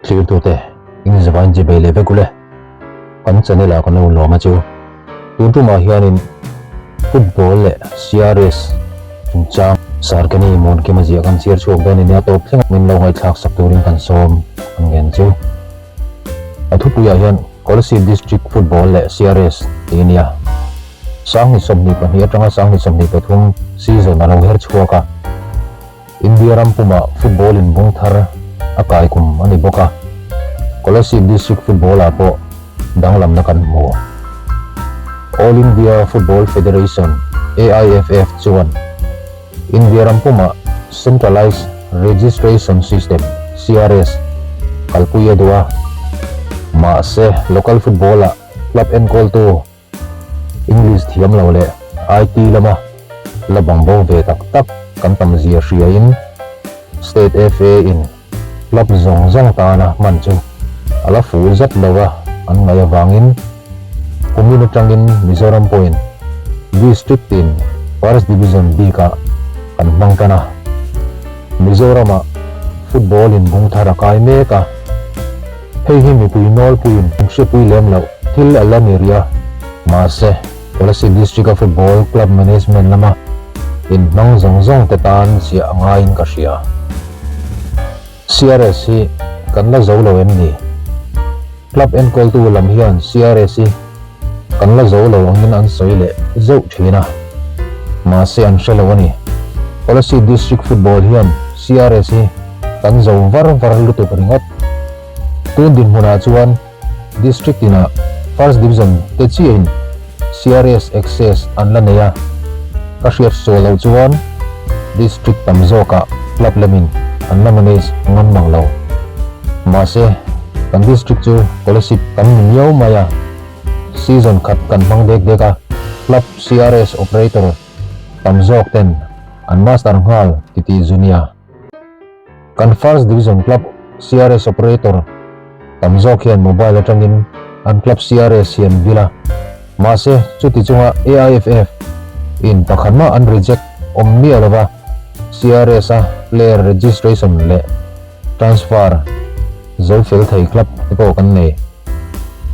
Thirtute in zavain chi bei leh vek ule. Kan channel ah kan lo lawm a chu. Tun tumah hianin football leh CRS chungchang Sarkeni Muankima ziah kan chhiar chhuak dawn ania tawp thleng min lo ngaihthlak sak turin kan sawm ang ngen chu. A thupuiah hian Kolasib District Football leh CRS tih a nia. 2022 atanga 2023 season a lo her chhuak a. India ram pumah football in bung thar a kai kum a ni bawk a, Kolasib District Football ah pawh danglamna kan hmu. All India Football Federation, AIFF, chuan India ram pumah Centralised Registration System, CRS, kalpui a duh a, mahse local football ah club enkawltu English thiam lo leh IT lama la bang bo ve tak tak kan tam zia hriain State FA in club zawng zawng tana hman chu a la fuh zat lo a an ngaih avangin kumin atangin Mizoram pawhin District tin First Division bikah kan hmang tan a. Mizoramah football in bung thar a kai mek a. Hei hi mipui nawlpuiin an hrepui lem loh thil a la ni rih a, mahse Kolasib District-a football club management lama inhmang zawng zawng te tan ziah a ngaiin ka hria. CRS hi kan la zo lo em ni? Club enkawltu lam hian CRS hi kan la zo lo angin an sawi leh zeuh thin a, mahse an hre lo a ni. Kolasib District football hian CRS hi kan zo var var lutuk ringawt. Tun dinhmunah chuan District tinah First Division te chiahin CRS access an la nei a, ka hriat sual loh chuan District tam zawkah club lamin an la manage ngam mang lo. Mahse, kan District chu Kolasib kan ni miau mai a, season khat kan hmang dek dek a, club CRS operator tam zawk ten an master nghal titih zu nia. Kan First Division Club CRS operator tam zawk hian mobile atangin an club CRS hi an vil a, mahse chuti chunga AIFF in pakhat mah an reject awm miah lova CRS a player registration leh transfer zo fel thei club te pawh kan nei.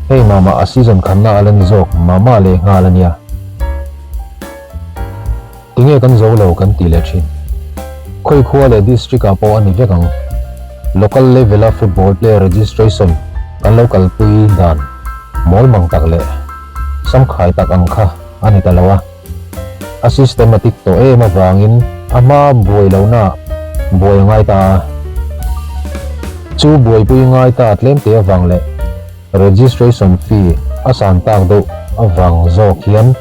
Hei mah mah a season khanna a la ni zawk mah mah leh nghal a nia. Tinge kan zo lo kan ti leh thin. Khawi khua leh district ah pawh a ni vek ang. Local level a football player registration kan lo kalpui dan mawl mang tak leh samkhai tak ang kha a ni ta lo a. A systematic tawh em avangin a hma buai lohna ah buai a ngai ta a. Chu buaipui ngai ta tlemte avang leh registration fee a san tak deuh avang zawk hian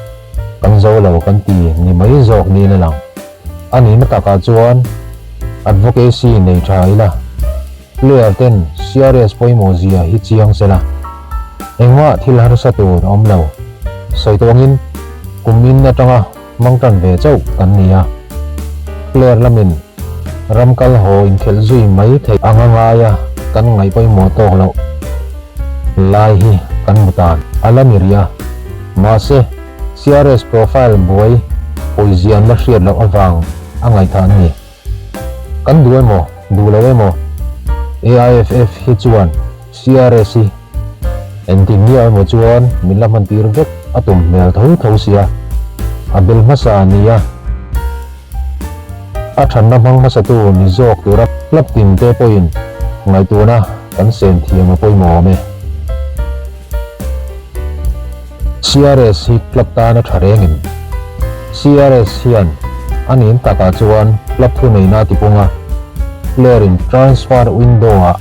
Kan zo lo kan ti ni mai zawk niin a lang. A nihna takah chuan advocacy nei tha ila, player ten CRS pawimawh zia hi chiang se la, engmah thil harsa tur a awm lo. Sawi tawngin kum in atanga hmang tan ve chauh kan ni a, player lamin ram kal haw inkhelh zui mai theih anga ngaia kan ngaih pawimawh tawk loh lai hi kan hmu tan a la ni rih a. Mahse, CRS profile buai pawizia an la hriat loh avang a ngaihthah an ni. Kan duh emaw, duh lo emaw, AIFF hi chuan CRS hi engtin nge emaw chuan min la hmantir vek a tum hmel tho tho sia, a bel hmasa a ni a, a thanna hmang hmasatu ni zawk tura club tin te pawhin ngaihtuahna kan sen thiam a pawimawh awm e. CRS hi club tan a tha rengin CRS hian a nin takah chuan club thuneihna a tipung a, player in transfer window ah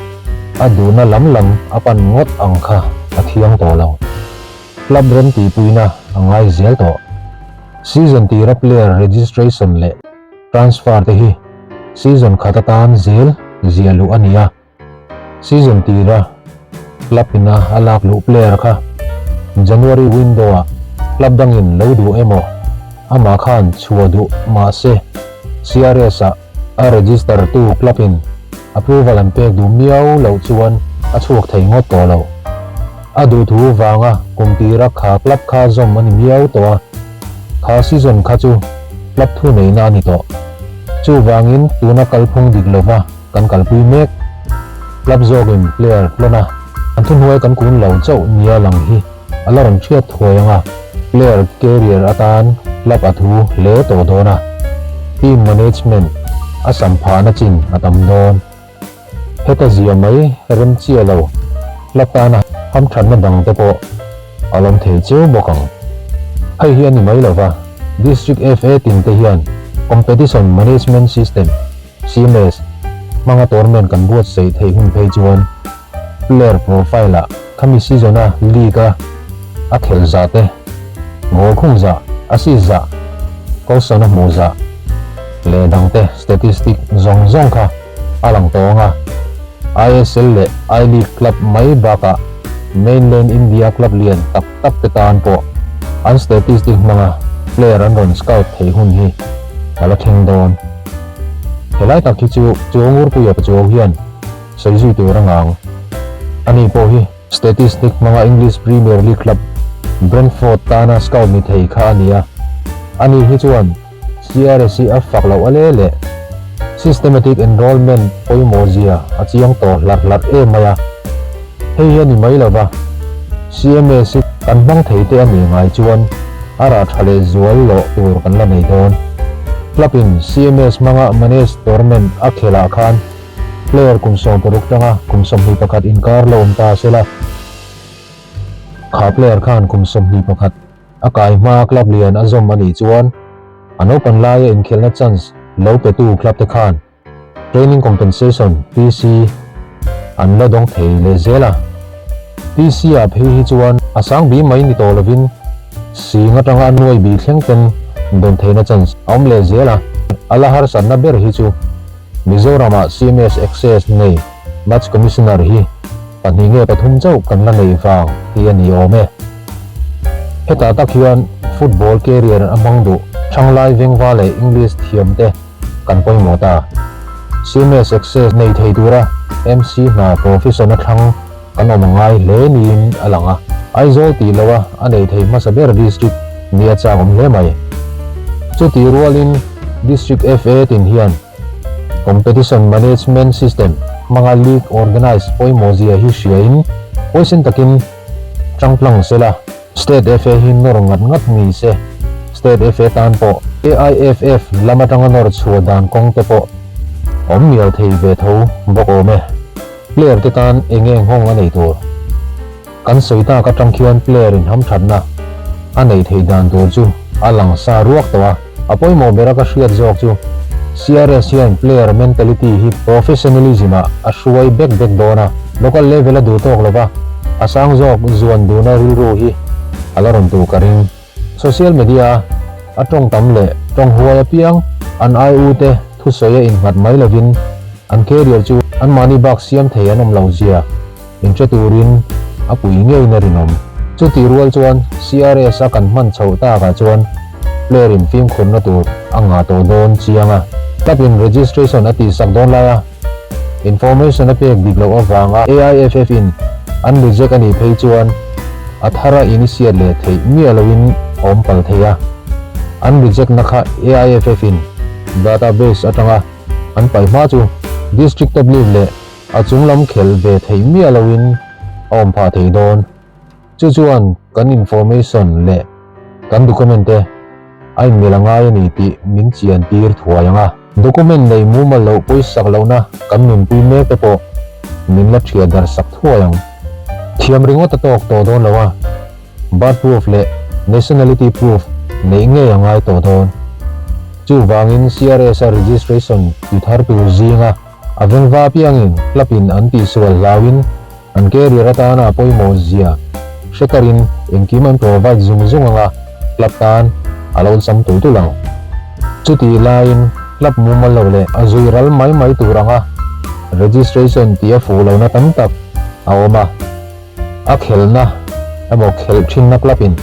a duhna lam lam a pan ngawt ang kha a thiang tawh lo. Club remtihpuina a ngai zel tawh. Season tira player registration leh transfer te hi season khat atan zel ziah luh a ni a. Season tira club ina a lak luh player kha January window ah club dangin lo duh emaw amah khan chhuah duh mahse CRS ah a register tu club in approval an pek duh miau loh chuan a chhuak thei ngawt tawh lo. A duhthu vanga kum tira kha club kha zawm a ni miau tawh a, kha season kha chu club thuneihna a ni tawh. Chuvangin tuna kalphung dik lova kan kalpui mek. Club zawkin player tlawn a, an thuhnuai kan kun lo chauh nia lang hi a la rawn hriat thuai ang a, player career atan club a thu hle tawh dawn a, team management a sam phahna chin a tam dawn. Heta zia mai rem chiah lo, club tana hamthatna dang te pawh a lawm thei cheu bawk ang. Hei hi a ni mai lova, District FA tin te hian Competition Management System, CMS, hmanga tournament kan buatsaih theih hun phei chuan player profile ah khami season a league a a khelh zah te, goal khung zah, assist zah, goal sana hmuh zah leh dang te statistic zawng zawng kha a lang tawh ang a. ISL leh I-League club mai bakah mainland India club lian tak tak te tan pawh an statistic hmanga player an rawn scout theih hun hi a la thleng dawn. Helai tak hi chu Chuangurpuia Pachuau hian sawi zui tur a ngang. Ani pawh hi statistic hmanga English Premier League club Brentford tana scout ni thei kha a ni a. Ani hi chuan CRS hi a fak loh a le leh systematic enrollment pawimawh zia a chiang tawh hlarh hlarh em mai a. Hei hi a ni mai lova, CMS hi kan hmang thei te a nih ngai chuan a rah tha leh zual loh tur kan la nei dawn. Club in CMS hmanga manage tournament a khelh ah khan player kum 16 tanga kum 21 inkar la awm ta se la, kha player khan kum 21 A kai hma club lian a zawm a nih chuan a naupan laia inkhelhna chance lo petu club te khan Training Compensation, TC, an la dawng thei leh zel a. TC ah phei hi chuan a sang bi mai ni tawh lovin sing atanga a nuai bi thleng ten dawn theihna chance a awm leh zel a. A la harsatna ber hi chu Mizoramah CMS Access nei Match Commissioner hi pahnih nge pathum chauh kan la neih vang hi a ni awm e. Hetah tak hian football career a hmang duh Thanglai Vengva leh English thiam te kan pawimawh ta. CMS Access nei thei tura MC hna profession a thlang kan awm a ngai hle niin a lang a. Aizawl tih loha a nei thei hmasa ber district ni a chak awm hle mai. Chutih rualin District FA tin hian Competition Management System hmanga League organise pawimawh zia hi hriain huaisen takin tangtlang sela, State FA hi nawr ngat ngat ni se, State FA tan pawh AIFF lam atanga nawr chhuah dan kawng te pawh awm mial thei ve tho bawk awm e. Player te tan eng eng nghawng a nei tur? Kan sawi tak atang khian player in hamthatna a neih theih dan tur chu a lang sa ruak tawh a, a pawimawh bera ka hriat zawk chu CRS hian player mentality hi professionalism ah a hruai bek bek dawn a, local level a duh tawk lova a sang zawk zuan duhna rilru hi a la rawn tur ka ring. Social media a tawng tam leh tawng huai apiang an ai u te thusawi a innghat mai lovin an career chu anmahni bak siam thei an awm lo zia Inhre turin a pui ngeiin a rinawm. Chutih rual chuan CRS a kan hman chhoh takah chuan player in fimkhurna tur a ngah tawh dawn chiang a. Club in registration a tihsak dawn lai a, information a pek dik loh avanga AIFF in an reject a nih phei chuan a thara initiate leh theih miah loin a awm pal thei a. An reject na kha AIFF in database atanga an paih hma chu District Top League leh A chung lam khelh ve theih miah loin a awm phah thei dawn. Chu chuan kan information leh kan document te a inmil a ngai a ni tih min chian tir thuai ang a. Document nei mumal loh pawisak lohna kan nunpui mek te pawh min la thiah darh sak thuai ang. Thiam ringawt a tawk tawh dawn lo a, birth proof leh nationality proof neih ngei a ngai tawh dawn. Chuvangin CRS a registration ti thar tur zinga A vengva apiangin club in an tihsual hlauin an career atana a pawimawh zia hre karin engkim an provide zung zung anga club tan a lo awlsam tul tul ang. Chutih laiin club mumal lo leh a zui ral mai mai tur anga registration tih a fuh lohna tam tak a awm a, a khelhna emaw khelh thinna club in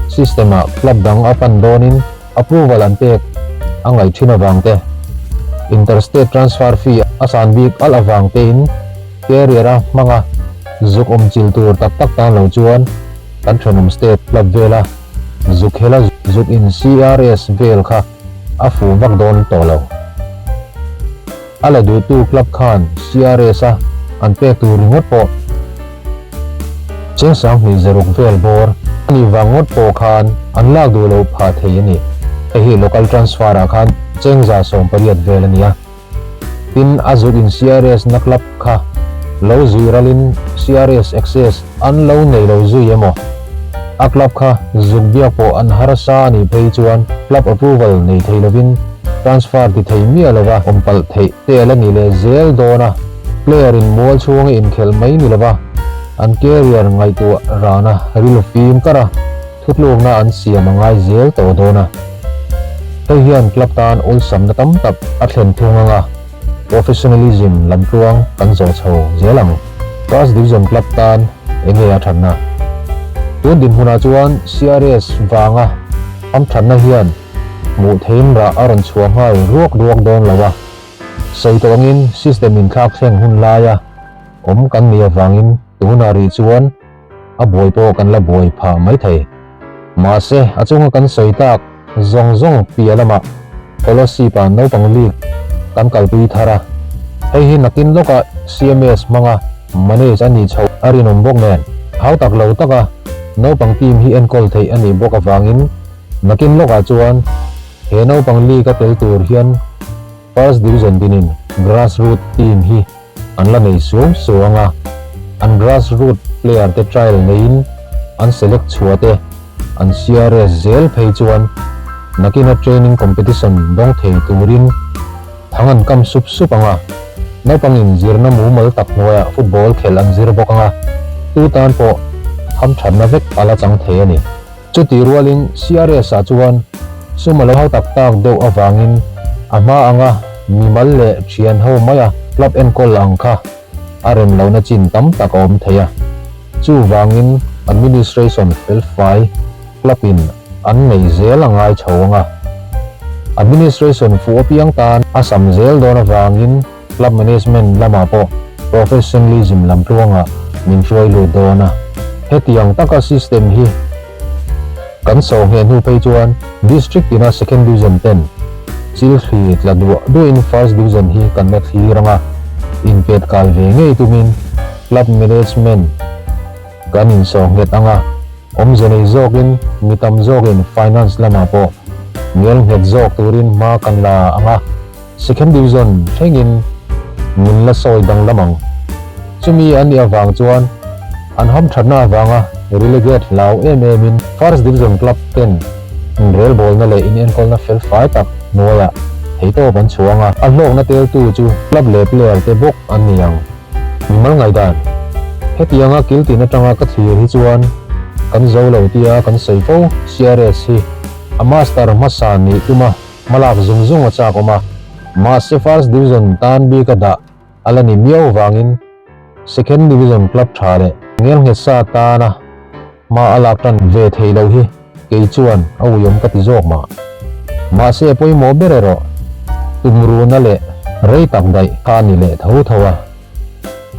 system ah club dang a pan dawnin Approval an pek a ngaih thin avang te, interstate transfer fee a san bik alh avang tein carrier a hmanga zuk awm chil tur tak tak tan lo chuan kan thenawm state club vela zuk hela zuk in CRS vel kha a fuh vak dawn tawh lo. A la duhtu club khan CRS a an pek tur ringawt pawh cheng 20,600 vel bawr a nih vang ngawt pawh khan an lak duh loh phah thei a ni. Hei hi local transfer ah khan cheng 180 vel a ni a. Tin, a zuk in CRS na club kha lo zui ralin CRS access an lo nei lo zui emaw? A club kha zuk biak pawh an harsa a nih phei chuan club approval nei thei lovin transfer ti thei miah lova awm palh theih te a la ni leh zel dawn a, player in mual chhunga inkhelh mai ni lova an career ngaihtuah rana rilru fim kar a. Thutlukna an siam a ngai zel tawh dawn a, hei hian club tan awlsamna tam tak a thlen thung anga professionalism lamtluang kan zawh chho zel ang. First Division club tan eng nge a thatna? Tun dinhmunah chuan CRS vanga hamthatna hian hmuh theihin rah a rawn chhuah nghal ruak ruak dawn lo a, sawi tawh angin system inthlak thleng hun laia awm kan nih avangin tunah rih chuan A buai pawh kan la buai phah mai thei. Mahse, a chunga kan sawi tak zawng zawng piah lamah Kolasib-ah naupang league kan kalpui thar a. Hei hi nakin lawkah CMS hmanga manage a nih chhoh a rinawm bawk nen, hau tak lo taka naupang team hi enkawl theih a nih bawk avangin nakin lawkah chuan he naupang league a tel tur hian First Division dinin grassroot team hi An la nei suau suau ang a, an grass root player te trial neiin an select chhuah te an CRS zel phei chuan nakina training competition dawng thei turin thang an kam sup sup ang a, naupangin zirna mumal tak hnuaiah football khelh an zir bawk ang a, tu tan pawh hamthatna vek a la chang thei a ni. Chutih rualin CRS-ah chuan sum a lo hau tak tak deuh avangin a hma anga mimal leh thian ho maia club enkawl ang kha a rem lohna chin tam tak a awm thei a. Chuvangin administration felfai club-in an neih zel a ngai chho ang a. Administration fuh apiang tan a sam zel dawn avangin Club management lamah pawh professionalism lam tluangah min hruai lut dawn a, hetiang taka system hi kan sawh ngheh hnu phei chuan District ina Second Division ten chil thli tla duah duahin First Division hi kan la thlir ang a, inpet kai ve ngei tumin Club management kan insawh nghet ang a, awmze nei zawkin mi tam zawkin finance lamah pawh ngel nghet zawk turin hma kan la ang a. Second Division thlengin min la sawi danglam ang. Chumi an nih avang chuan an hamthatna avanga relegate hlau em emin First Division club ten inrelbawlna leh inenkawlna felfai tak hnuaiah theitawp an chhuang a, a hlawkna teltu chu club leh player te bawk an ni ang. Mimal ngaihdan, Hetianga kiltin atanga ka thlir hi chuan kan zo lo tia kan sawi fo CRS hi a master hmasa nih tuma Hmalak zung zung a chak awm a, mahse First Division tan bik a dah a la ni miau vangin Second Division club tha leh ngelnghet sa tana hma a lak tan ve theih loh hi kei chuan a uiawm ka ti zawk mah. Mahse a pawimawh ber erawh tumruhna leh rei tak daih kha a ni leh tho tho a.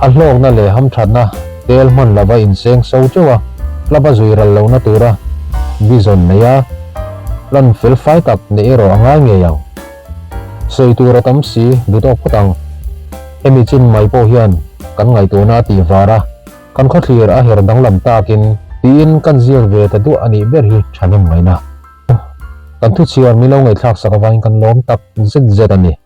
A hlawkna leh hamthatna tel hman lova inseng so teuh a, club a zui ral lohna tura vision nei a, plan fel fai tak neih erawh a ngai ngei ang. Sawi tur a tam si duh tawk phawt ang. Hemi chin mai pawh hian kan ngaihtuahna a tih var a, kan khawthlir a her danglam takin tiin kan ziak ve ta duah a nih ber hi thahnem ngaihna. Kan thuchhiar milo ngaihthlak sak avangin kan lawm tak zet zet a ni.